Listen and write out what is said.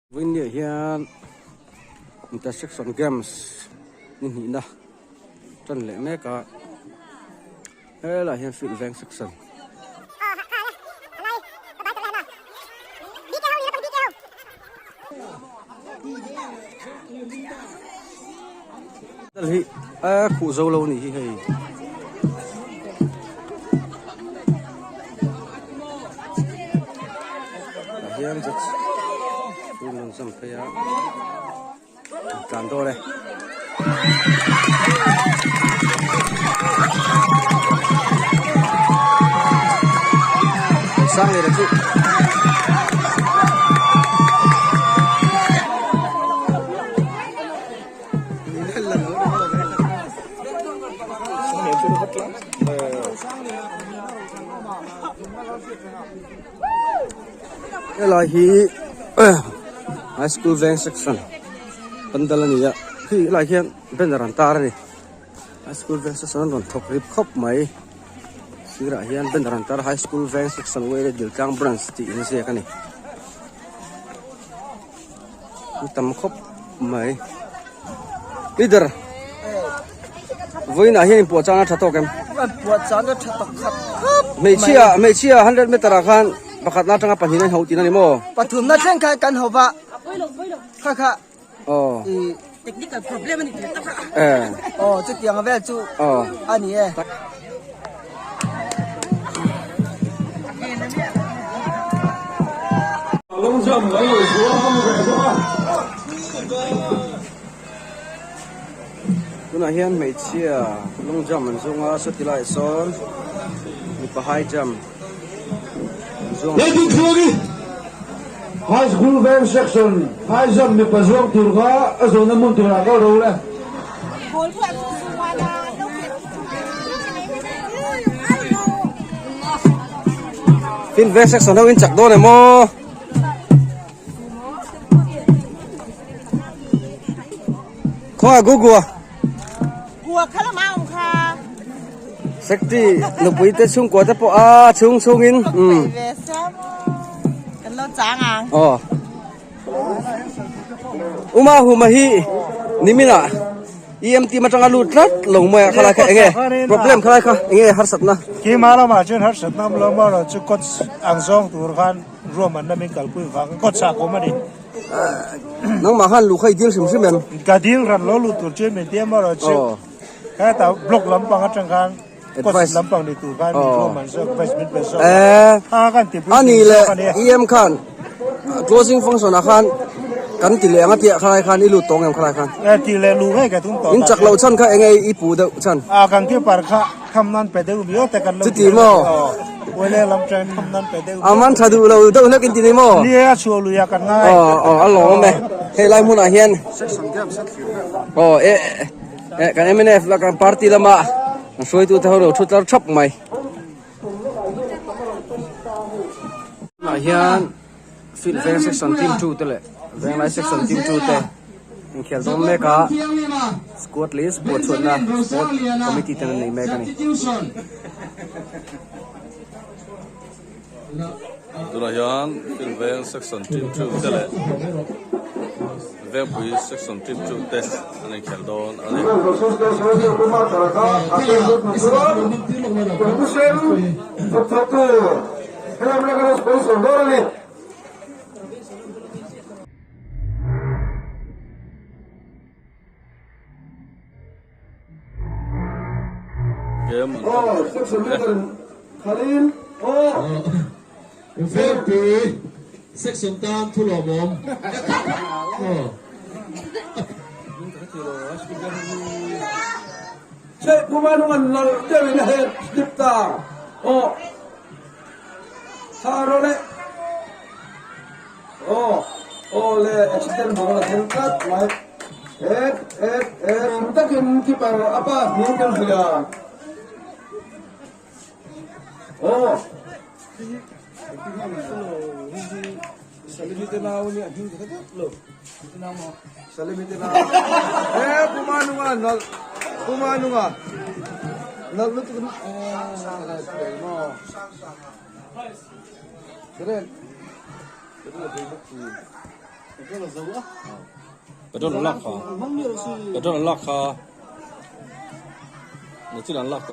Vawiinniah hian intersection games ni hnihna tan leh mek a helaiah hian field veng section hi a khuh zo lo a nih hi hei. Tah hian judge room rawn zawm phei a an tlan dawn e. Sang leh chu Helai hi high school veng section pandal a ni a khi helai hian banner an tar a ni high school veng section an rawn thawk rip khawp mai sirah hian banner an tar a high school veng section Wele Diltlang branch tih in ziak a ni an tam khawp mai leader vawiinah hian inpuah chana tha tawk em puah chana tha tawk khat khawp hmeichhia hmeichhia 100 meter ah khan pakhatna atanga pahnih an ho tihna ni maw pathumna thleng khan kan ho va kha kha aw technical problem ani tih tak eh aw chutiang vel chu aw ani e Tunah hian hmeichhia long jump an zawng a sawti laiah sawn mipa high jump an zawng High School Veng Section high jump mipa zawng tur kha a zawhna hmun turah kal ro le. Tin veng section ho in chak dawn em aw. Khawnga Gugua. Gua kha lama awm kha. Secretary nupui te chhungkua te pawh a chhung chhung in. Um. Kan lo chang ang. Aw. Uma huma hi nimina EMT atanga lut tlat lo mai a khalai kha enge problem khalai kha enge harsatna. Keimah lamah chuan harsatna awm lo maw chu coach ang zawng tur khan ruahmanna min kalpui vang a coach ah ka awm a ni. Nangmah khan luh kha i dil hrim hrim em? Ka dil ran lo lut tur chuan min ti a maw chu hetah block lampang atang khan coach lampang ni tur khan min ruahman zawk advice min pe zawk a kha kan ti A nih leh EM khan closing function ah khan kan ti leh ang a tia khalai khan i lut tawng em khalai khan? E ti leh luh ngei ka tum tawh. In chak loh chhan kha enge i pu deuh chhan? A kan keeper kha tham nan pe deuh viau te kan lo Chuti maw? Wele lam tang tham nan pe deuh. A man tha duh lo deuh hlek in ti ni maw? Ni a chhuah lui a kan ngai. Aw aw a lawm e. Hei lai hmunah hian aw e e kan mnf la kan party lama kan hruaitu te ho lo thu tlar thap mai. Tunah hian field veng section team 2 te leh venglai section team 2 te inkhelh dawn mek a squad list buat chhuatna sport committee ten an nei mek a ni. Tunah hian field veng section team 2 te leh vengpui section team 2 te an inkhelh dawn a ni. Game an tan Vengpui section tan thu lawmawm. Aw aw le accident bawk la thil tlat mai et et et eng takin keeper a pass niin kan hria aw Salimite nau nia hming ka hre lo Salimite nau e puma nunga nal puma nunga nal lutuk aw Petrol an lak kha. Petrol an lak kha. Nachin an lak.